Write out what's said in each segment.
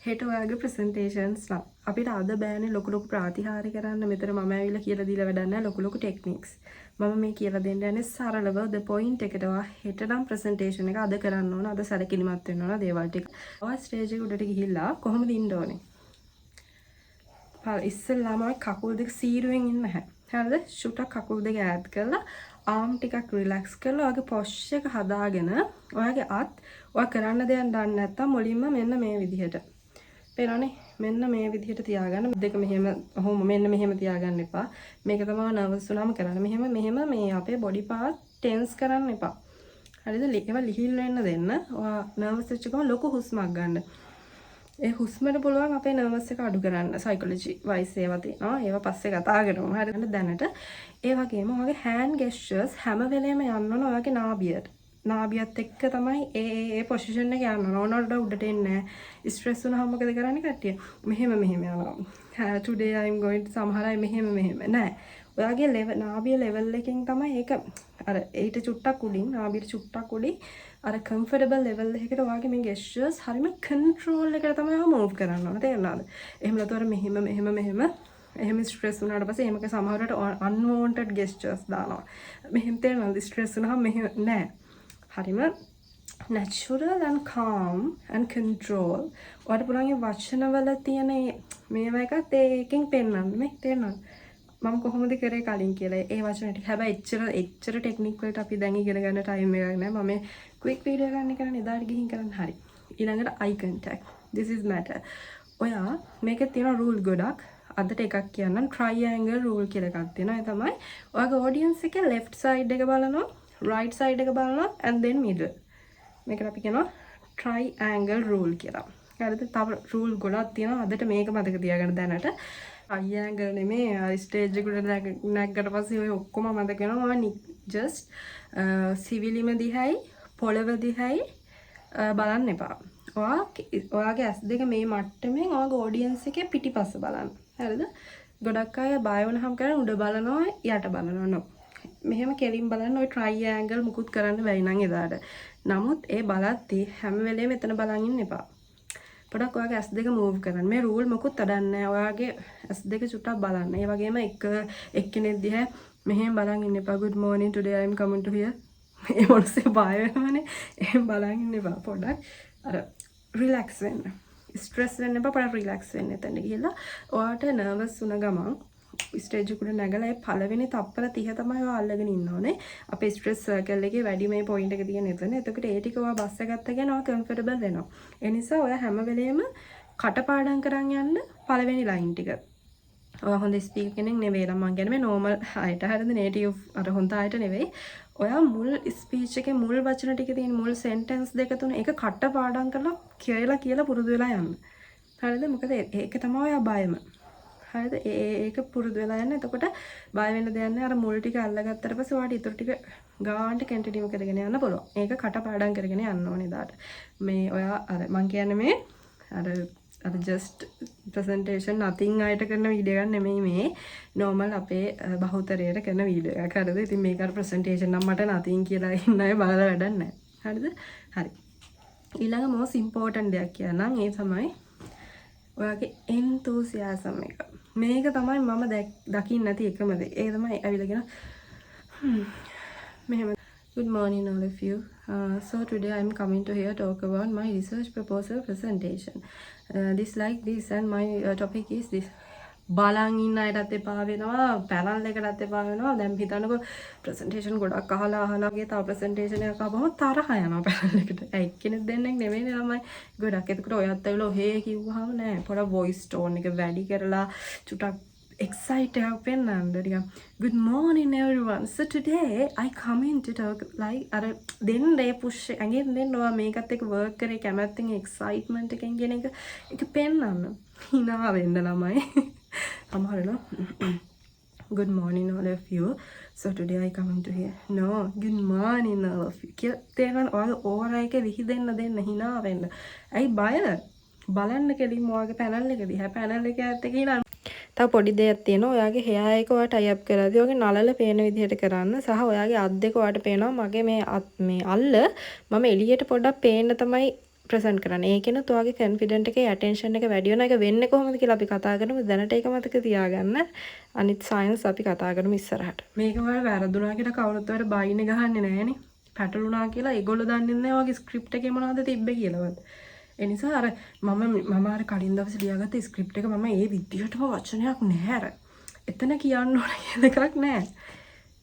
හෙට ඔයාගේ ප්‍රසන්ටේෂන්ස් නම් අපිට අද බෑනේ ලොකු ලොකු ප්‍රාතිහාර්ය කරන්න. මෙතන මම ඇවිල්ලා කියලා දීලා වැඩක් නැහැ ලොකු ලොකු ටෙක්නික්ස්. මම මේ කියලා දෙන්න යන්නේ සරලව ද පොයින්ට් එකට. ඔයා හෙට නම් ප්‍රසන්ටේෂන් එක අද කරන්න ඕන. අද සැලකිලිමත් වෙන්න ඕන දේවල් ටික. ඔයා ස්ටේජ් එක උඩට ගිහිල්ලා කොහොමද ඉන්න ඕනේ? ඉස්සෙල්ලාම ඔය කකුල් දෙක සීරුවෙන් ඉන්න නැහැ. හරිද? චුට්ටක් කකුල් දෙක ඈත් කරලා, ආම් ටිකක් රිලැක්ස් කරලා, ඔයාගේ පොස්චර් එක හදාගෙන, ඔයාගේ අත්, ඔයා කරන්න දෙයක් දන්නේ නැත්තම් මුලින්ම මෙන්න මේ විදිහට. පේනවනේ? මෙන්න මේ විදිහට තියාගන්න. දෙක මෙහෙම ඔහොම මෙන්න මෙහෙම තියාගන්න එපා. මේක තමයි නර්වස් වුණාම කරන්න. මෙහෙම මෙහෙම මේ අපේ බොඩි පාර්ට් ටෙන්ස් කරන්න එපා. හරිද? ඒවා ලිහිල් වෙන්න දෙන්න. ඔයා නර්වස් වෙච්ච ගමන් ලොකු හුස්මක් ගන්න. ඒ හුස්මට පුළුවන් අපේ නර්වස් එක අඩු කරන්න. සයිකොලොජි වයිස් ඒවා තියෙනවා. ඒවා පස්සේ කතා කරමු. හරිද? දැනට ඒ වගේම ඔයාගේ හෑන්ඩ් ගෙස්චර්ස් හැම වෙලේම යන්න ඕන ඔයාගේ නාභියට. නාභියත් එක්ක තමයි ඒ ඒ ඒ පොසිෂන් එක යන්න ඕන. ඕනවට උඩට එන්නේ නැහැ. ස්ට්‍රෙස් වුණාම මොකද කරන්නේ කට්ටිය? මෙහෙම මෙහෙම යනවා. Today I'm going to, සමහර අය මෙහෙම මෙහෙම නෑ. ඔයාගේ ලෙවල්, නාභිය ලෙවල් එකෙන් තමයි ඒක අර ඊට චුට්ටක් උඩින්, නාභියට චුට්ටක් උඩින් අර කම්ෆර්ටබල් ලෙවල් එකකට ඔයාගේ මේ ගෙස්චර්ස් හරිම කන්ට්‍රෝල් එකට තමයි ඔයා මූව් කරන්න ඕන. තේරුණාද? එහෙම නැතුව අර මෙහෙම මෙහෙම මෙහෙම එහෙම ස්ට්‍රෙස් වුණාට පස්සේ එහෙමක සමහරවිට අන්වොන්ටඩ් ගෙස්චර්ස් දානවා. මෙහෙම, තේරුණාද? ස්ට්‍රෙස් වුණාම මෙහෙම නෑ. හරිම natural and calm and control. ඔයාලට පුළුවන් ඒ වචනවල තියෙන මේවා එකත් ඒකෙන් පෙන්වන්න මේ. තේරුණාද? මම කොහොමද කරේ කලින් කියලා ඒ වචන ටික. හැබැයි එච්චර එච්චර ටෙක්නික් වලට අපි දැන් ඉගෙන ගන්න ටයිම් එකක් නෑ. මම මේ ක්වික් වීඩියෝ ගන්න කරන්නේ එදාට ගිහින් කරන්න. හරි. ඊළඟට eye contact. This is matter. ඔයා මේකේ තියෙන රූල් ගොඩක්. අදට එකක් කියන්නම්. ට්‍රයිඇන්ගල් රූල් කියලා එකක් තියෙනවා. ඒ තමයි ඔයාගේ ඔඩියන්ස් එකේ ලෙෆ්ට් සයිඩ් එක බලනවා, රයිට් සයිඩ් එක බලනවා and then middle. මේකට අපි කියනවා ට්‍රයිඇන්ගල් රූල් කියලා. හරිද? තව රූල් ගොඩක් තියෙනවා. අදට මේක මතක තියාගන්න දැනට. ට්‍රයිඇන්ගල් නෙමේ, ස්ටේජ් එකට නැග්ගට පස්සේ ඔය ඔක්කොම මතක වෙනවා. මම ජස්ට් සිවිලිම දිහයි පොළව දිහයි බලන්න එපා. ඔයා ඔයාගේ ඇස් දෙක මේ මට්ටමින් ඔයාගේ ඔඩියන්ස් එකේ පිටිපස්ස බලන්න. හරිද? ගොඩක් අය බය වුණාම කරන්නේ උඩ බලනවා, යට බලනවා. නෝ. මෙහෙම කෙලින් බලන්න. ඔය ට්‍රයිඇන්ගල් මුකුත් කරන්න බැරි නම් එදාට. නමුත් ඒ බලද්දි හැම වෙලේම එතන බලන් ඉන්න එපා. පොඩක් ඔයාගේ ඇස් දෙක මූව් කරන්න. මේ රූල් මොකුත් අඩන්නේ නැහැ. ඔයාගේ ඇස් දෙක චුට්ටක් බලන්න. ඒ වගේම එක එක්කෙනෙක් දිහා මෙහෙම බලන් ඉන්න එපා. "Good morning, today I am coming to here." ඒ මොනසේ බය වෙනවනේ. එහෙම බලන් ඉන්න එපා. පොඩක් අර රිලැක්ස් වෙන්න. ස්ට්‍රෙස් වෙන්න එපා. පොඩක් රිලැක්ස් වෙන්න එතනට ගිහිල්ලා. ඔයාට නර්වස් වුණ ගමන් ස්ටේජ් එකට නැගලා ඒ පළවෙනි තප්පර 30 තමයි ඔයා අල්ලගෙන ඉන්න ඕනේ. අපේ ස්ට්‍රෙස් සර්කල් එකේ වැඩි මේ පොයින්ට් එක තියෙන එතන. එතකොට ඒ ටික ඔයා බස්ස ගත්ත ගමන් ඔයා කම්ෆර්ටබල් වෙනවා. ඒ නිසා ඔයා හැම වෙලේම කටපාඩම් කරන් යන්න පළවෙනි ලයින් ටික. ඔයා හොඳ ස්පීකර් කෙනෙක් නෙවෙයි නම්, මං කියන්නේ මේ නෝමල් අයට, හරිද? නේටිව් අර හොඳ අයට නෙවෙයි. ඔයා මුල් ස්පීච් එකේ මුල් වචන ටික තියෙන මුල් සෙන්ටෙන්ස් දෙක තුන ඒක කටපාඩම් කරලා කියලා කියලා පුරුදු වෙලා යන්න. හරිද? මොකද ඒක තමයි ඔයා බයම. හරිද? ඒ ඒක පුරුදු වෙලා යන්න. එතකොට බය වෙන්න දෙයක් නෑ. අර මුල් ටික අල්ලගත්තට පස්සේ ඔයාට ඉතුරු ටික ගානට කන්ටිනියු කරගෙන යන්න පුළුවන්. ඒක කටපාඩම් කරගෙන යන්න ඕනේ එදාට. මේ ඔයා අර මං කියන්නේ මේ අර අර ජස්ට් ප්‍රසන්ටේෂන් නතින් අයට කරන වීඩියෝ එකක් නෙමෙයි මේ. නෝමල් අපේ බහුතරයට කරන වීඩියෝ එකක්. හරිද? ඉතින් මේක අර ප්‍රසන්ටේෂන් නම් මට නතින් කියලා ඉන්න අය බලලා වැඩක් නැහැ. හරිද? හරි. ඊළඟ මොස්ට් ඉම්පෝටන්ට් දෙයක් කියන්නම්. ඒ තමයි ඔයාගේ එන්තූසියාසම් එක. මේක තමයි මම දකින්න නැති එකම දේ. ඒ තමයි ඇවිල්ලා කියන මෙහෙම, "Good morning, all of you. So today I'm coming to here talk about my research proposal presentation. This like this and my topic is this." බලන් ඉන්න අයටත් එපා වෙනවා, පැනල් එකටත් එපා වෙනවා. දැන් හිතන්නකෝ ප්‍රසන්ටේෂන් ගොඩක් අහලා අහලා වගේ තව ප්‍රසන්ටේෂන් එකක් ආවම තරහ යනවා පැනල් එකට. ඇයි, එක්කෙනෙක් දෙන්නෙක් නෙමෙයිනේ ළමයි, ගොඩක්. එතකොට ඔයත් ඇවිල්ලා ඔහේ කිව්වහම නෑ. පොඩක් වොයිස් ටෝන් එක වැඩි කරලා චුට්ටක් එක්සයිට් එකක් පෙන්වන්න ටිකක්. "Good morning, everyone. So today I come in to talk like" අර දෙන්න ඒ පුෂ් ඇඟෙන් දෙන්න. ඔයා මේකත් එක්ක වර්ක් කරේ කැමැත්තෙන් එක්සයිට්මන්ට් එකෙන් කියන එක ඒක පෙන්වන්න. හිනා වෙන්න ළමයි. සමහර වෙලාව "Good morning, all of you. So today I come into here." No, "Good morning, all of you" කියලා. තේරෙනවද? ඔයාගේ ඕරා එක විහිදෙන්න දෙන්න. හිනා වෙන්න. ඇයි බය? බලන්න කෙලින්ම ඔයාගේ පැනල් එක දිහා. පැනල් එක ඇත්ත කියලා. තව පොඩි දෙයක් තියෙනවා. ඔයාගේ හෙයා එක ඔයා ටයි අප් කරද්දී ඔයාගේ නළල පේන විදිහට කරන්න සහ ඔයාගේ අත් දෙක ඔයාට පේනවා. මගේ මේ අත් මේ අල්ල මම එළියට පොඩ්ඩක් පේන්න තමයි. ප්‍රසන්ට් කරන්න. ඒකෙනුත් ඔයාගේ කන්ෆිඩන්ට් එකේ ඇටෙන්ෂන් එක වැඩි වෙනවා. ඒක වෙන්නේ කොහොමද කියලා අපි කතා කරමු. දැනට ඒක මතක තියාගන්න. අනිත් සයන්ස් අපි කතා කරමු ඉස්සරහට. මේක ඔයාලා වැරදුනා කියලා කවුරුත් ඔයාලට බයින ගහන්නේ නෑනේ. පැටලුණා කියලා ඒගොල්ලෝ දන්නේ නෑ ඔයාගේ ස්ක්‍රිප්ට් එකේ මොනවද තිබ්බේ කියලාවත්. ඒ නිසා අර මම මම අර කලින් දවසේ ලියාගත්ත ස්ක්‍රිප්ට් එක මම ඒ විදිහටම වචනයක් නෑ අර. එතන කියන්න ඕන කියන එකක් නෑ.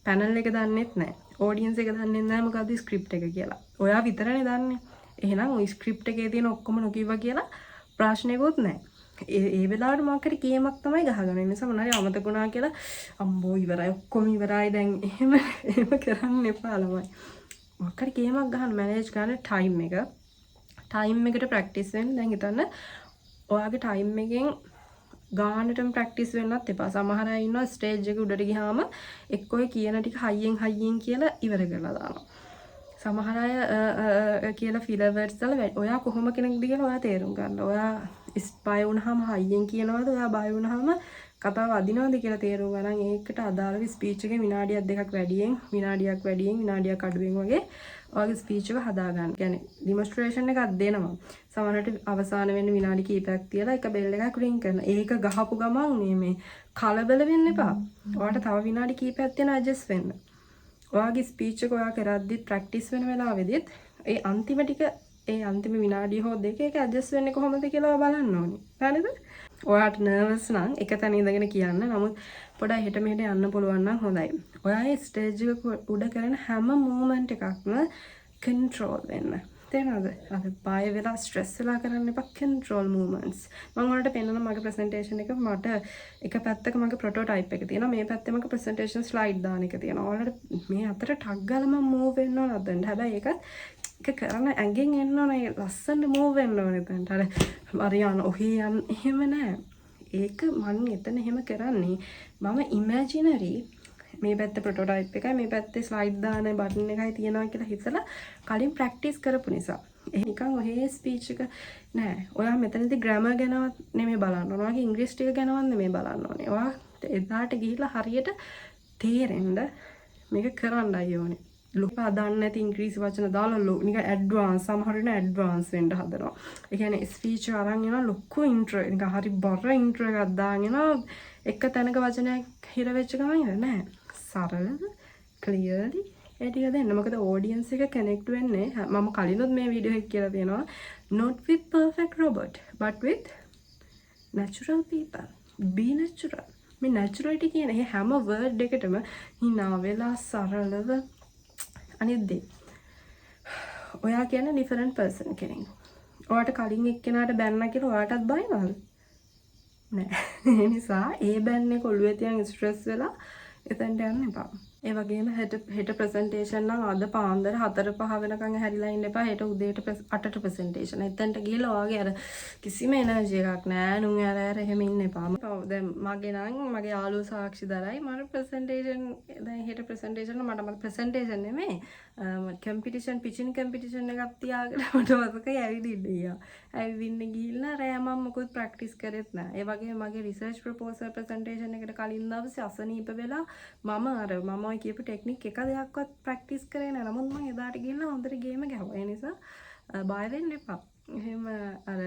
පැනල් එක දන්නෙත් නෑ. ඔඩියන්ස් එක දන්නෙත් නෑ මොකද්ද ස්ක්‍රිප්ට් එක කියලා. ඔයා විතරනේ දන්නේ. එහෙනම් ඔය ස්ක්‍රිප්ට් එකේ තියෙන ඔක්කොම නොකිව්වා කියලා ප්‍රශ්නයකුත් නෑ. ඒ ඒ වෙලාවට මොකක් හරි ගේමක් තමයි ගහගන්නේ. ඒ නිසා මොන හරි අමතක වුණා කියලා අම්බෝ ඉවරයි, ඔක්කොම ඉවරයි, දැන් එහෙම එහෙම කරන්න එපා ළමයි. මොකක් හරි ගේමක් ගහන්න, මැනේජ් කරන්න ටයිම් එක. ටයිම් එකට ප්‍රැක්ටිස් වෙන්න. දැන් හිතන්න ඔයාගේ ටයිම් එකෙන් ගානටම ප්‍රැක්ටිස් වෙන්නත් එපා. සමහර අය ඉන්නවා ස්ටේජ් එක උඩට ගියාම එක්ක ඔය කියන ටික හයියෙන් හයියෙන් කියලා ඉවර කරලා දානවා. සමහර අය අ, අ, අ කියලා ෆිලර් වර්ඩ්ස් දාලා, ඔයා කොහොම කෙනෙක්ද කියලා ඔයා තේරුම් ගන්න. ඔයා බය වුණාම හයියෙන් කියනවද, ඔයා බය වුණාම කතාව අදිනවද කියලා තේරුම් ගන්න. ඒකට අදාළව ස්පීච් එකේ විනාඩියක් දෙකක් වැඩියෙන්, විනාඩියක් වැඩියෙන්, විනාඩියක් අඩුවෙන් වගේ ඔයාගේ ස්පීච් එක හදාගන්න. කියන්නේ ඩෙමොන්ස්ට්‍රේෂන් එකක් දෙනවා. සමහරවිට අවසාන වෙන්න විනාඩි කිහිපයක් තියලා එක බෙල් එකක් රින්ග් කරනවා. ඒක ගහපු ගමන් මේ මේ කලබල වෙන්න එපා. ඔයාට තව විනාඩි කිහිපයක් තියෙන ඇඩ්ජස්ට් වෙන්න. ඔයාගේ ස්පීච් එක ඔයා කරද්දිත්, ප්‍රැක්ටිස් වෙන වෙලාවෙදිත් ඒ අන්තිම ටික, ඒ අන්තිම විනාඩිය හෝ දෙක ඒක ඇඩ්ජස්ට් වෙන්නේ කොහොමද කියලා ඔයා බලන්න ඕනේ. හරිද? ඔයාට නර්වස් නම් එක තැන ඉඳගෙන කියන්න. නමුත් පොඩක් එහෙට මෙහෙට යන්න පුළුවන් නම් හොඳයි. ඔයා ඒ ස්ටේජ් එක උඩ කරන හැම මූවමන්ට් එකක්ම කන්ට්‍රෝල් වෙන්න. තේරෙනවද? අර බය වෙලා ස්ට්‍රෙස් වෙලා කරන්න එපා, කන්ට්‍රෝල් මූවමන්ට්ස්. මම ඔයාලට පෙන්නන මගේ ප්‍රසන්ටේෂන් එක, මට එක පැත්තක මගේ ප්‍රොටෝටයිප් එක තියෙනවා. මේ පැත්තේ මගේ ප්‍රසන්ටේෂන් ස්ලයිඩ් දාන එක තියෙනවා. ඔයාලට මේ අතර ටක් ගාලා මම මූව් වෙන්න ඕන අතනට. හැබැයි ඒකත් ඒක කරන ඇඟෙන් එන්න ඕන, ඒ ලස්සනට මූව් වෙන්න ඕන එතනට. අර අර යන ඔහේ යන එහෙම නෑ. ඒක මං එතන එහෙම කරන්නේ මම ඉමැජිනරි මේ පැත්තේ ප්‍රොටෝටයිප් එකයි මේ පැත්තේ ස්ලයිඩ් දාන බටන් එකයි තියෙනවා කියලා හිතලා කලින් ප්‍රැක්ටිස් කරපු නිසා. ඒ නිකන් ඔහේ ස්පීච් එක නෑ. ඔයා මෙතනදී ග්‍රැමර් ගැනවත් නෙමෙයි බලන්න ඕන. ඔයාගේ ඉංග්‍රීසි ටික ගැනවත් නෙමෙයි බලන්න ඕනේ. ඔයා එදාට ගිහිල්ලා හරියට තේරෙන්න මේක කරන්නයි ඕනේ. ලොකු දන්නේ නැති ඉංග්‍රීසි වචන දාලා නිකන් ඇඩ්වාන්ස්, සමහර වෙලාවට ඇඩ්වාන්ස් වෙන්න හදනවා. ඒ කියන්නේ ස්පීච් අරන් එනවා ලොකු ඉන්ට්‍රෝ, නිකන් හරි බර ඉන්ට්‍රෝ එකක් දාගෙන එනවා. එක තැනක වචනයක් හිර වෙච්ච ගමන් ඉවර නෑ. සරලව ක්ලියර්ලි ඒ ටික දෙන්න. මොකද ඔඩියන්ස් එක කනෙක්ට් වෙන්නේ, මම කලිනුත් මේ වීඩියෝ එක කියලා තියෙනවා, not with perfect robot but with natural people. Be natural. මේ නැචරලිටි කියන ඒ හැම වර්ඩ් එකටම හිනා වෙලා සරලව. අනිත් දේ, ඔයා කියන්නේ ඩිෆරන්ට් පර්සන් කෙනෙක්. ඔයාට කලින් එක්කෙනාට බැන්නා කියලා ඔයාටත් බයිනවද? නෑ. ඒ නිසා ඒ බැන්න එක ඔළුවේ තියන් ස්ට්‍රෙස් වෙලා එතනට යන්න එපා. ඒ වගේම හෙට හෙට ප්‍රසන්ටේෂන් නම් අද පාන්දර 4 5 වෙනකන් හැරිලා ඉන්න එපා. හෙට උදේට 8ට ප්‍රසන්ටේෂන්. එතනට ගිහලා ඔයාගේ අර කිසිම එනර්ජි එකක් නෑ. නුන් ඇර ඇර එහෙම ඉන්න එපා. ඔව්, දැන් මගේ නම් මගේ යාළුවෝ සාක්ෂි දරයි. මට ප්‍රසන්ටේෂන්, දැන් හෙට ප්‍රසන්ටේෂන්, මට මට ප්‍රසන්ටේෂන් නෙමෙයි, කම්පිටිෂන්, පිචින් කම්පිටිෂන් එකක් තියාගෙන මට මතකයි ඇවිදින්න ගියා. ඇවිදින්න ගිහිල්ලා රෑ මම මොකුත් ප්‍රැක්ටිස් කරෙත් නෑ. ඒ වගේම මගේ රිසර්ච් ප්‍රොපෝසල් ප්‍රසන්ටේෂන් එකට කලින් දවසේ අසනීප වෙලා මම අර මම ඔය කියපු ටෙක්නික් එක දෙයක්වත් ප්‍රැක්ටිස් කරේ නෑ. නමුත් මම එදාට ගිහිල්ලා හොඳට ගේම ගැහුවා. ඒ නිසා බය වෙන්න එපා. එහෙම අර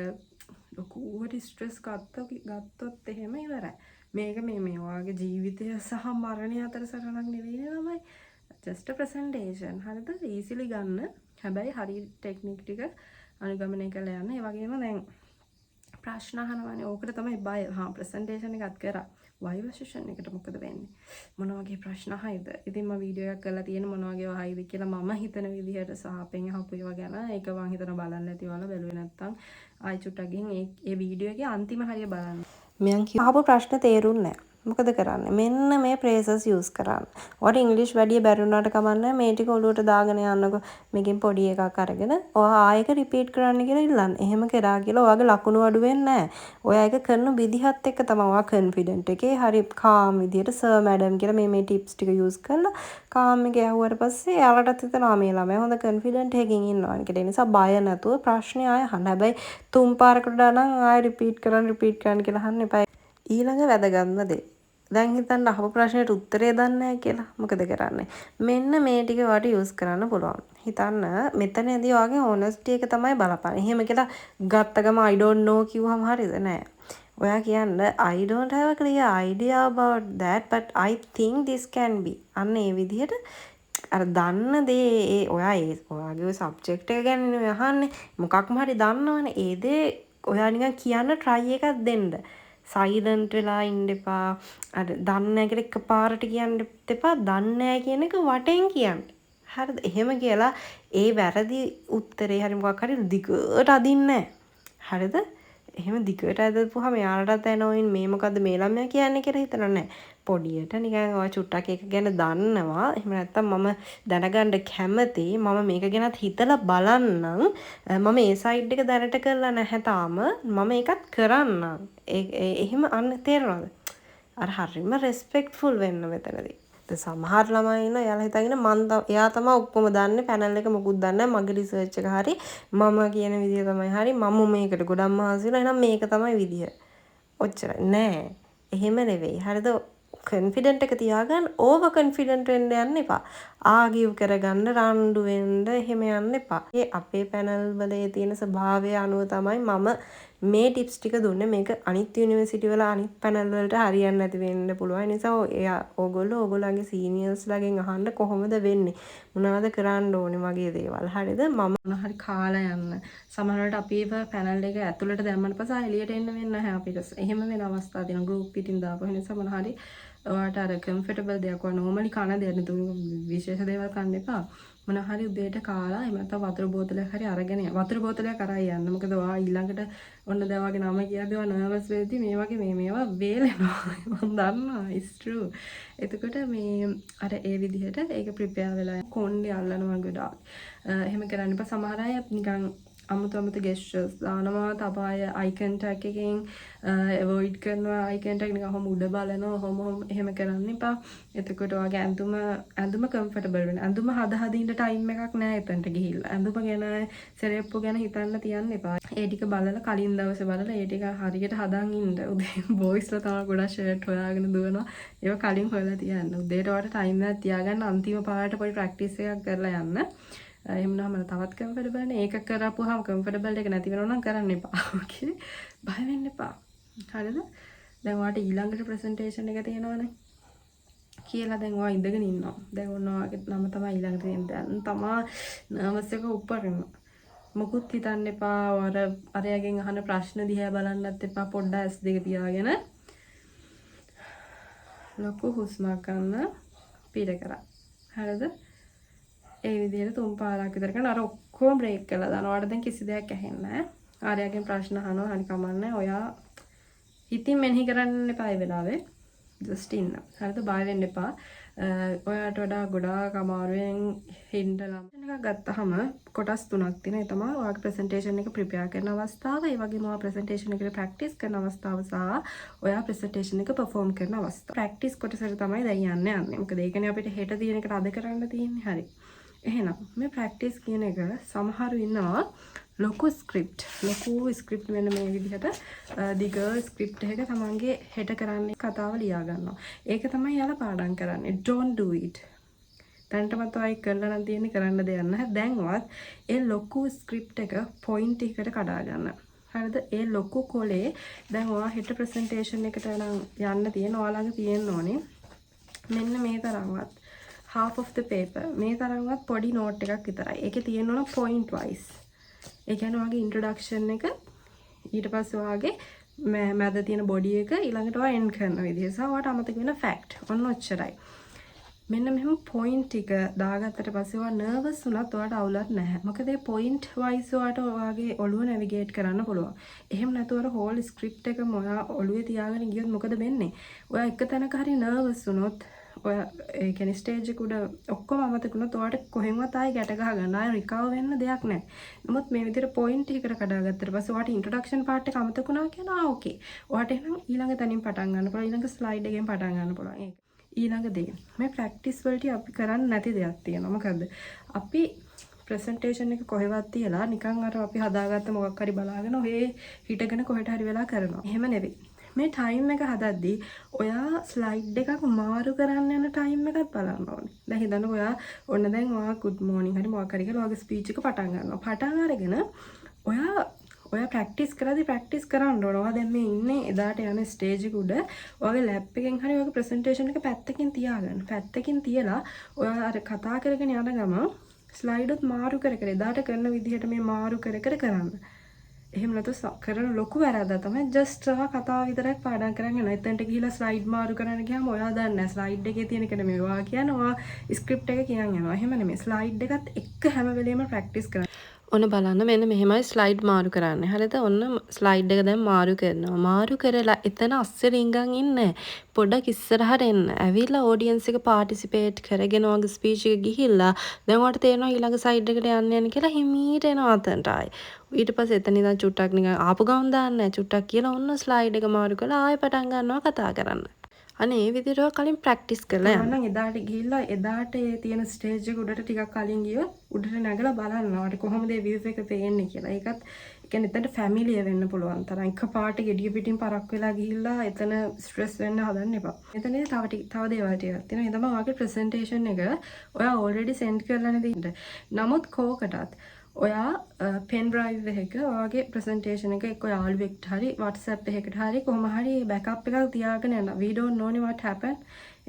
ලොකුවට ස්ට්‍රෙස් ගත්තොත් එහෙම ඉවරයි. මේක මේ මේ ඔයාගේ ජීවිතය සහ මරණය අතර සටනක් නෙවෙයිනේ ළමයි. Just a presentation. හරිද? ඊසිලි ගන්න. හැබැයි හරි ටෙක්නික් ටික අනුගමනය කරලා යන්න. ඒ වගේම දැන් ප්‍රශ්න අහනවානේ. ඕකට තමයි බය. හා, ප්‍රසන්ටේෂන් එකත් කරා. වයිවා සෙෂන් එකට මොකද වෙන්නේ? මොන වගේ ප්‍රශ්න අහයිද? ඉතින් මම වීඩියෝ එකක් කරලා තියෙන මොන වගේ අහයිද කියලා මම හිතන විදිහට සහ අපෙන් අහපු ඒවා ගැන. ඒක මං හිතන බලන්න ඇති ඔයාලා. බැලුවේ නැත්තම් ආයි චුට්ටක් ගිහින් ඒ ඒ වීඩියෝ එකේ අන්තිම හරිය බලන්න. මෙයන් අහපු ප්‍රශ්න තේරුන්නේ නැහැ. මොකද කරන්නේ? මෙන්න මේ ෆ්‍රේසස් යූස් කරන්න. ඔයාට ඉංග්‍රීසි වැඩිය බැරි වුණාට කමක් නැහැ, මේ ටික ඔලුවට දාගෙන යන්නකෝ. මේකෙන් පොඩි එකක් අරගෙන ඔයා ආයෙක රිපීට් කරන්න කියලා ඉල්ලන්න. එහෙම කරා කියලා ඔයාගේ ලකුණු අඩු වෙන්නේ නැහැ. ඔයා ඒක කරන විදිහත් එක්ක තමයි ඔයා කන්ෆිඩන්ට් එකේ හරි කාම් විදිහට සර් මැඩම් කියලා මේ මේ ටිප්ස් ටික යූස් කරලා කාම් එකේ ඇහුවට පස්සේ එයාලටත් හිතෙනවා මේ ළමයා හොඳ කන්ෆිඩන්ට් එකකින් ඉන්නවා කියලා. ඒ නිසා බය නැතුව ප්‍රශ්නේ ආයෙ අහන්න. හැබැයි තුන් පාරකට වඩා නම් ආයෙ රිපීට් කරන්න රිපීට් කරන්න කියලා අහන්න එපා. ඊළඟ වැදගත්ම දේ, දැන් හිතන්න අහපු ප්‍රශ්නෙට උත්තරේ දන්නේ නැහැ කියලා. මොකද කරන්නේ? මෙන්න මේ ටික ඔයාට යූස් කරන්න පුළුවන්. හිතන්න මෙතනදී ඔයාගේ හොනස්ටි එක තමයි බලපාන්නේ. එහෙම කියලා ගත්ත ගම "I don't know" කිව්වම හරියද? නෑ. ඔයා කියන්න, "I don't have a clear idea about that, but I think this can be." අන්න ඒ විදිහට අර දන්න දේ, ඒ ඔයා ඒ ඔයාගේ ඔය සබ්ජෙක්ට් එක ගැනනේ ඔය අහන්නේ. මොකක්ම හරි දන්නවනේ. ඒ දේ ඔයා නිකන් කියන්න try එකක් දෙන්න. සයිලන්ට් වෙලා ඉන්න එපා. අර දන්නේ නැහැ කියලා එකපාරට කියන්න එපා. දන්නේ නැහැ කියන එක වටෙන් කියන්න. හරිද? එහෙම කියලා ඒ වැරදි උත්තරේ හරි මොකක් හරි දිගට අදින්නේ නැහැ. හරිද? එහෙම දිගට ඇදපුවාම එයාලටත් ඇනෝයින්, මේ මොකද්ද මේ ළමයා කියන්නේ කියලා හිතනවා. නෑ. පොඩියට නිකන් ඔයා චුට්ටක් ඒක ගැන දන්නවා. එහෙම නැත්තම් මම දැනගන්න කැමතියි. මම මේක ගැනත් හිතලා බලන්නම්. මම ඒ සයිඩ් එක දැනට කරලා නැහැ තාම. මම ඒකත් කරන්නම්. ඒ එහෙම අන්න තේරෙනවද? අර හරිම රෙස්පෙක්ට්ෆුල් වෙන්න මෙතනදී. දැන් සමහර ළමයි ඉන්නවා, එයාලා හිතගෙන මං එයා තමයි ඔක්කොම දන්නේ, පැනල් එක මොකුත් දන්නේ නැහැ, මගේ රිසර්ච් එක හරි, මම කියන විදිය තමයි හරි, මම මේකට ගොඩක් මහන්සි වෙනවා, එහෙනම් මේක තමයි විදිය. ඔච්චරයි. නෑ, එහෙම නෙවෙයි. හරිද? කන්ෆිඩන්ට් එක තියාගන්න, ඕවර් කන්ෆිඩන්ට් වෙන්න යන්න එපා. ආගිව් කරගන්න, රණ්ඩු වෙන්න එහෙම යන්න එපා. ඒ අපේ පැනල් වල ඒ තියෙන ස්වභාවය අනුව තමයි මම මේ ටිප්ස් ටික දුන්නේ. මේක අනිත් යුනිවර්සිටි වල අනිත් පැනල් වලට හරියන්නේ නැති වෙන්න පුළුවන්. ඒ නිසා එයා ඕගොල්ලෝ ඕගොල්ලන්ගේ සීනියර්ස්ලාගෙන් අහන්න කොහොමද වෙන්නේ? මොනවද කරන්න ඕනේ වගේ දේවල්. හරිද? මම මොන හරි කාලා යන්න. සමහර වෙලාවට අපි ඒව පැනල් එක ඇතුළට දැම්මට පස්සේ ආයෙ එළියට එන්න වෙන්නේ නැහැ අපිට. එහෙම වෙන අවස්ථා තියෙනවා ගෲප් පිටින් දාපුවා. ඒ නිසා මොන හරි ඔයාට අර කම්ෆර්ටබල් දෙයක්, ඔයා නෝමලි කන දෙයක් නේද, විශේෂ දේවල් කන්න එපා. මොන හරි උදේට කාලා, එහෙම නැත්නම් වතුර බෝතලයක් හරි අරගෙන යන්න. වතුර බෝතලයක් අරන් යන්න. මොකද ඔයා ඊළඟට ඔන්න දැන් වගේ නම කියද්දි ඔයා නර්වස් වෙද්දි මේ වගේ මේ මේවා වේලෙනවා. මං දන්නවා, it's true. එතකොට මේ අර ඒ විදිහට ඒක ප්‍රිපෙයාර් වෙලා කොණ්ඩේ අල්ලනවා ගොඩාක්. එහෙම කරන්න එපා. සමහර අය නිකන් අමුතු අමුතු ගෙස්චර්ස් දානවා. තව අය අයි කන්ටැක්ට් එකෙන් ඇවොයිඩ් කරනවා. අයි කන්ටැක්ට් නිකන් ඔහොම උඩ බලනවා. ඔහොම ඔහොම එහෙම කරන්න එපා. එතකොට ඔයාගේ ඇඳුම ඇඳුම කම්ෆර්ටබල් වෙන. ඇඳුම හද හද ඉන්න ටයිම් එකක් නෑ එතනට ගිහිල්ලා. ඇඳුම ගැන සෙරෙප්පු ගැන හිතන්න තියන්න එපා. ඒ ටික බලලා, කලින් දවසේ බලලා ඒ ටික හරියට හදන් ඉන්න. උදේ බොයිස්ලා තමයි ගොඩක් ෂර්ට් හොයාගෙන දුවනවා. ඒවා කලින් හොයලා තියන්න. උදේට ඔයාට ටයිම් එකක් තියාගන්න, අන්තිම පාරට පොඩි ප්‍රැක්ටිස් එකක් කරලා යන්න. එහෙම වුණාම තවත් කම්ෆර්ටබල් නේ. ඒක කරපුවාම කම්ෆර්ටබල් එක නැති වෙනවා නම් කරන්න එපා. ඕකේ. බය වෙන්න එපා. හරිද? දැන් ඔයාට ඊළඟට ප්‍රසන්ටේෂන් එක තියෙනවනේ කියලා දැන් ඔයා ඉඳගෙන ඉන්නවා. දැන් ඔන්න ඔයාගේ නම තමයි ඊළඟට තියෙන්නේ. දැන් තමා නර්වස් එක උපරිම. මොකුත් හිතන්න එපා. අර අරයාගෙන් අහන ප්‍රශ්න දිහා බලන්නත් එපා. පොඩ්ඩක් ඇස් දෙක පියාගෙන ලොකු හුස්මක් ගන්න, පිට කරා. හරිද? ඒ විදිහට තුන් පාරක් විතර කරන අර ඔක්කොම බ්‍රේක් කරලා දානවා. ඔයාලට දැන් කිසි දෙයක් ඇහෙන්නේ නැහැ. ආරයාගෙන් ප්‍රශ්න අහනවා. හරි, කමන්නේ. ඔයා හිතින් මෙනෙහි කරන්න එපා ඒ වෙලාවේ. ජස්ට් ඉන්න. හරිද? බය වෙන්න එපා. ඔයාට වඩා ගොඩාක් අමාරුවෙන් හින්ද ළමයි එකක් ගත්තාම කොටස් තුනක් තියෙනවා. ඒ තමයි ඔයාගේ ප්‍රසන්ටේෂන් එක ප්‍රිපෙයාර් කරන අවස්ථාව, ඒ වගේම ඔයා ප්‍රසන්ටේෂන් එකට ප්‍රැක්ටිස් කරන අවස්ථාව සහ ඔයා ප්‍රසන්ටේෂන් එක පර්ෆෝම් කරන අවස්ථාව. ප්‍රැක්ටිස් කොටසට තමයි දැන් යන්න යන්නේ. මොකද ඒකනේ අපිට හෙට තියෙන එකට අද කරන්න තියෙන්නේ. හරි. එහෙනම් මේ ප්‍රැක්ටිස් කියන එක සමහරු ඉන්නවා ලොකු ස්ක්‍රිප්ට්, ලොකු ස්ක්‍රිප්ට්, මෙන්න මේ විදිහට දිග ස්ක්‍රිප්ට් එකක තමන්ගේ හෙට කරන්න කතාව ලියා ගන්නවා. ඒක තමයි එයාලා පාඩම් කරන්නේ. Don't do it. දැනටමත් ඔය කරලා නම් තියෙන්නේ, කරන්න දෙයක් නැහැ. දැන්වත් ඒ ලොකු ස්ක්‍රිප්ට් එක පොයින්ට් එකකට කඩා ගන්න. හරිද? ඒ ලොකු කොලේ දැන් ඔයා හෙට ප්‍රසන්ටේෂන් එකට නම් යන්න තියෙන ඔයා ළඟ තියෙන්න ඕනේ මෙන්න මේ තරම්වත්, half of the paper මේ තරම්වත් පොඩි නෝට් එකක් විතරයි. ඒකේ තියෙන්න ඕන point wise. ඒ කියන්නේ ඔයාගේ ඉන්ට්‍රොඩක්ෂන් එක, ඊට පස්සේ ඔයාගේ මැද තියෙන බොඩි එක, ඊළඟට ඔයා එන්ඩ් කරන විදිහ සහ ඔයාට අමතක වෙන ෆැක්ට්. ඔන්න ඔච්චරයි. මෙන්න මෙහෙම පොයින්ට් ටික දාගත්තට පස්සේ ඔයා නර්වස් වුණත් ඔයාට අවුලක් නැහැ. මොකද ඒ පොයින්ට් වයිස් ඔයාට ඔයාගේ ඔළුව නැවිගේට් කරන්න පුළුවන්. එහෙම නැතුව අර හෝල් ස්ක්‍රිප්ට් එකම ඔයා ඔළුවේ තියාගෙන ගියොත් මොකද වෙන්නේ? ඔයා එක තැනක හරි නර්වස් වුණොත්, ඔයා ඒ කියන්නේ ස්ටේජ් එක උඩ ඔක්කොම අමතක වුණොත් ඔයාට කොහෙන්වත් ආයෙ ගැට ගහ ගන්න, ආයෙ රිකවර් වෙන්න දෙයක් නැහැ. නමුත් මේ විදිහට පොයින්ට් එකකට කඩාගත්තට පස්සේ ඔයාට ඉන්ට්‍රොඩක්ෂන් පාර්ට් එක අමතක වුණා කියන ආ ඕකේ. ඔයාට එහෙනම් ඊළඟ තැනින් පටන් ගන්න පුළුවන්. ඊළඟ ස්ලයිඩ් එකෙන් පටන් ගන්න පුළුවන්. ඒක. ඊළඟ දේ, මේ ප්‍රැක්ටිස් වලදී අපි කරන්නේ නැති දෙයක් තියෙනවා. මොකද්ද? අපි ප්‍රසන්ටේෂන් එක කොහෙවත් තියලා නිකන් අර අපි හදාගත්ත මොකක් හරි බලාගෙන ඔහේ හිටගෙන කොහෙට හරි වෙලා කරනවා. එහෙම නෙවෙයි. මේ ටයිම් එක හදද්දී ඔයා ස්ලයිඩ් එකක් මාරු කරන්න යන ටයිම් එකත් බලන්න ඕනේ. දැන් හිතන්නකෝ ඔයා ඔන්න දැන් ඔයා ගුඩ් මෝර්නින් හරි මොකක් හරි කියලා ඔයාගේ ස්පීච් එක පටන් ගන්නවා. පටන් අරගෙන ඔයා ඔයා ප්‍රැක්ටිස් කරද්දි ප්‍රැක්ටිස් කරන්න ඕන. ඔයා දැන් මේ ඉන්නේ එදාට යන ස්ටේජ් එක උඩ. ඔයාගේ ලැප් එකෙන් හරි ඔයාගේ ප්‍රසන්ටේෂන් එක පැත්තකින් තියාගන්න. පැත්තකින් තියලා ඔයා අර කතා කරගෙන යන ගමන් ස්ලයිඩුත් මාරු කර කර, එදාට කරන විදිහට මේ මාරු කර කර කරන්න. එහෙම නැතුව කරන ලොකු වැරද්දක් තමයි ජස්ට් ඔයා කතාව විතරක් පාඩම් කරන් යනවා. එතනට ගිහිලා ස්ලයිඩ් මාරු කරන්න ගියාම ඔයා දන්නේ නැහැ ස්ලයිඩ් එකේ තියෙන එක නෙමෙයි. ඔයා කියන්නේ ඔයා ස්ක්‍රිප්ට් එක කියන් යනවා. එහෙම නෙමෙයි. ස්ලයිඩ් එකත් එක්ක හැම වෙලේම ප්‍රැක්ටිස් කරන්න. ඔන්න බලන්න, මෙන්න මෙහෙමයි ස්ලයිඩ් මාරු කරන්නේ. හරිද? ඔන්න ස්ලයිඩ් එක දැන් මාරු කරනවා. මාරු කරලා එතන අස්සේ රිංගන් ඉන්නේ. පොඩ්ඩක් ඉස්සරහට එන්න. ඇවිල්ලා ඔඩියන්ස් එක පාටිසිපේට් කරගෙන ඔයාගේ ස්පීච් එක ගිහිල්ලා දැන් ඔයාලට තේරෙනවා ඊළඟ ස්ලයිඩ් එකට යන්න යන කියලා හිමීට එනවා අතනට ආයේ. ඊට පස්සේ එතන ඉඳන් චුට්ටක් නිකන් ආපු ගමන් දාන්නේ නැහැ. චුට්ටක් කියලා ඔන්න ස්ලයිඩ් එක මාරු කරලා ආයෙ පටන් ගන්නවා කතා කරන්න. අනේ ඒ විදිහට ඔයා කලින් ප්‍රැක්ටිස් කරලා යන්න. නම් එදාට ගිහිල්ලා එදාට ඒ තියෙන ස්ටේජ් එක උඩට ටිකක් කලින් ගියොත් උඩට නැගලා බලන්න ඔයාලට කොහොමද ඒ විව් එක පේන්නේ කියලා. ඒකත් ඒ කියන්නේ එතනට ෆැමිලියර් වෙන්න පුළුවන් තරම් එකපාරට ගෙඩිය පිටින් පරක් වෙලා ගිහිල්ලා එතන ස්ට්‍රෙස් වෙන්න හදන්න එපා. එතන තව ටික තව දේවල් ටිකක් තියෙනවා. ඒ තමයි ඔයාගේ ප්‍රසන්ටේෂන් එක ඔයා ඔල්රෙඩි සෙන්ඩ් කරලානේ තියෙන්නේ. නමුත් කෝකටත් ඔයා පෙන් ඩ්‍රයිව් එකක ඔයාගේ ප්‍රසන්ටේෂන් එක එක්ක යාළුවෙක්ට හරි WhatsApp එකකට හරි කොහොම හරි බෑකප් එකක් තියාගෙන යන්න. We don't know what happen.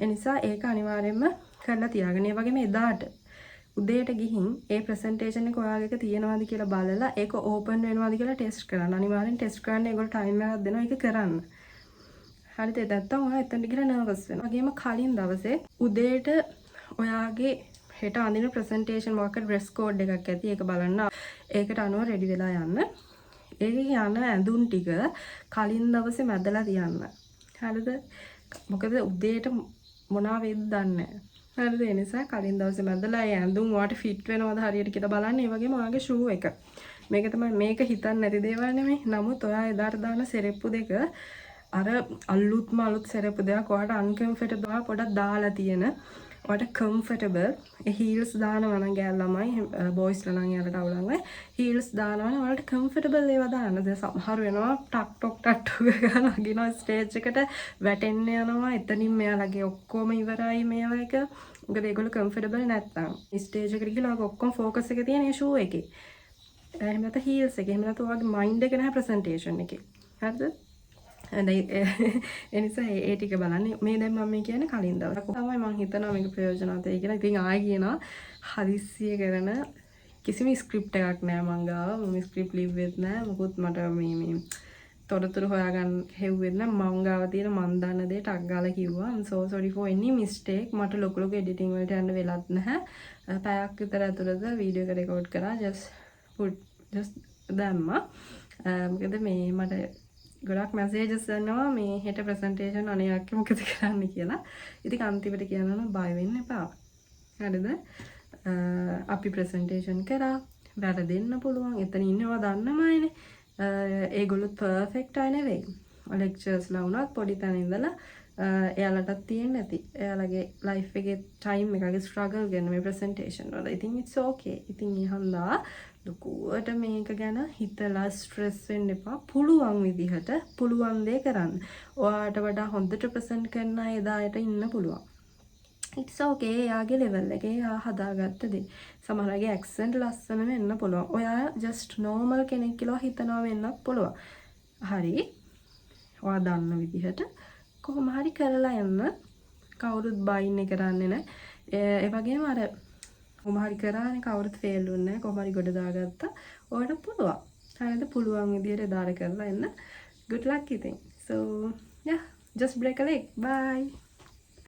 ඒ නිසා ඒක අනිවාර්යයෙන්ම කරලා තියාගන්න. ඒ වගේම එදාට උදේට ගිහින් ඒ ප්‍රසන්ටේෂන් එක ඔයාගේ එක තියෙනවද කියලා බලලා ඒක ඕපන් වෙනවද කියලා ටෙස්ට් කරන්න. අනිවාර්යෙන් ටෙස්ට් කරන්න. ඒගොල්ලෝ ටයිම් එකක් දෙනවා, ඒක කරන්න. හරිද? නැත්තම් ඔයා එතනට ගිහලා නර්වස් වෙනවා. වගේම කලින් දවසේ උදේට ඔයාගේ හෙට අඳින ප්‍රසන්ටේෂන් මොකක් ඩ්‍රෙස් කෝඩ් එකක් ඇති. ඒක බලන්න. ඒකට අනුව රෙඩි වෙලා යන්න. ඒකේ යන ඇඳුම් ටික කලින් දවසේ මැදලා තියන්න. හරිද? මොකද උදේට මොනවා වෙයිද දන්නේ නැහැ. හරිද? ඒ නිසා කලින් දවසේ මැදලා ඒ ඇඳුම් ඔයාට ෆිට් වෙනවද හරියට කියලා බලන්න. ඒ වගේම ඔයාගේ ෂූ එක. මේක තමයි, මේක හිතන්නේ නැති දේවල් නෙමෙයි. නමුත් ඔයා එදාට දාන සෙරෙප්පු දෙක අර අලුත්ම අලුත් සෙරෙප්පු දෙකක් ඔයාට අන්කම්ෆර්ටබල් පොඩක් දාලා තියෙන, ඔයාට කම්ෆර්ටබල් ඒ හීල්ස් දානවා නම් ගෑල් ළමයි, බොයිස්ලා නම් එයාලට අවුලක් නෑ. හීල්ස් දානවා නම් ඔයාලට කම්ෆර්ටබල් ඒවා දාන්න. දැන් සමහර වෙනවා ටක් ටොක් ටක් ටොක් ගාලා නගිනවා ස්ටේජ් එකට, වැටෙන්න යනවා. එතනින් මෙයාලගේ ඔක්කොම ඉවරයි මේවා එක. මොකද ඒගොල්ලෝ කම්ෆර්ටබල් නැත්තම් ස්ටේජ් එකට ගිහලා ඔයාගේ ඔක්කොම ෆෝකස් එක තියෙන ඒ ෂූ එකේ. එහෙම නැත්නම් හීල්ස් එකේ. එහෙම නැත්නම් ඔයාගේ මයින්ඩ් එක නැහැ ප්‍රසන්ටේෂන් එකේ. හරිද? දැන් ඒ නිසා ඒ ඒ ටික බලන්න. මේ දැන් මම මේ කියන්නේ කලින් දවස්. තමයි මං හිතනවා මේක ප්‍රයෝජනවත් වෙයි කියලා. ඉතින් ආයෙ කියනවා, හදිස්සිය කරන කිසිම ස්ක්‍රිප්ට් එකක් නෑ මං ගාව. මම ස්ක්‍රිප්ට් ලිව්වෙත් නෑ. මොකුත් මට මේ මේ තොරතුරු හොයාගන්න හෙව්වෙත් නෑ. මං ගාව තියෙන මං දන්න දේ ටක් ගාලා කිව්වා. I'm so sorry for any mistake. මට ලොකු ලොකු එඩිටිං වලට යන්න වෙලත් නැහැ. පැයක් විතර ඇතුළත වීඩියෝ එක රෙකෝඩ් කරා. Just put just දැම්මා. මොකද මේ මට ගොඩක් මැසේජස් එනවා මේ හෙට ප්‍රසන්ටේෂන් අනේ අක්කේ මොකද කරන්න කියලා. ඉතින් අන්තිමට කියනවා නම් බය වෙන්න එපා. හරිද? අපි ප්‍රසන්ටේෂන් කරා, වැරදෙන්න පුළුවන්. එතන ඉන්නවා දන්නම අයනේ. ඒගොල්ලොත් පර්ෆෙක්ට් අය නෙවෙයි. ලෙක්චර්ස්ලා වුණත් පොඩි තැන ඉඳලා එයාලටත් තියෙන්න ඇති. එයාලගේ ලයිෆ් එකේ ටයිම් එකගේ ස්ට්‍රගල් ගැන මේ ප්‍රසන්ටේෂන් වල. ඉතින් it's okay. ඉතින් ඒ හන්දා ලොකුවට මේක ගැන හිතලා ස්ට්‍රෙස් වෙන්න එපා. පුළුවන් විදිහට පුළුවන් දේ කරන්න. ඔයාට වඩා හොඳට ප්‍රසන්ට් කරන අය එදාට ඉන්න පුළුවන්. It's okay. එයාගේ ලෙවල් එකේ එයා හදාගත්ත දේ. සමහර අයගේ ඇක්සන්ට් ලස්සන වෙන්න පුළුවන්. ඔයා ජස්ට් නෝමල් කෙනෙක් කියලා හිතනවා වෙන්නත් පුළුවන්. හරි. ඔයා දන්න විදිහට කොහොම හරි කරලා යන්න. කවුරුත් බයින්නේ කරන්නේ නැහැ. ඒ වගේම අර කොහොම හරි කරානේ, කවුරුත් ෆේල් වුන්නේ නැහැ. කොහොම හරි ගොඩ දාගත්තා. ඔයාලට පුළුවන්. හරිද? පුළුවන් විදිහට එදාට කරලා එන්න. Good luck ඉතින්. So yeah, just break a leg. Bye.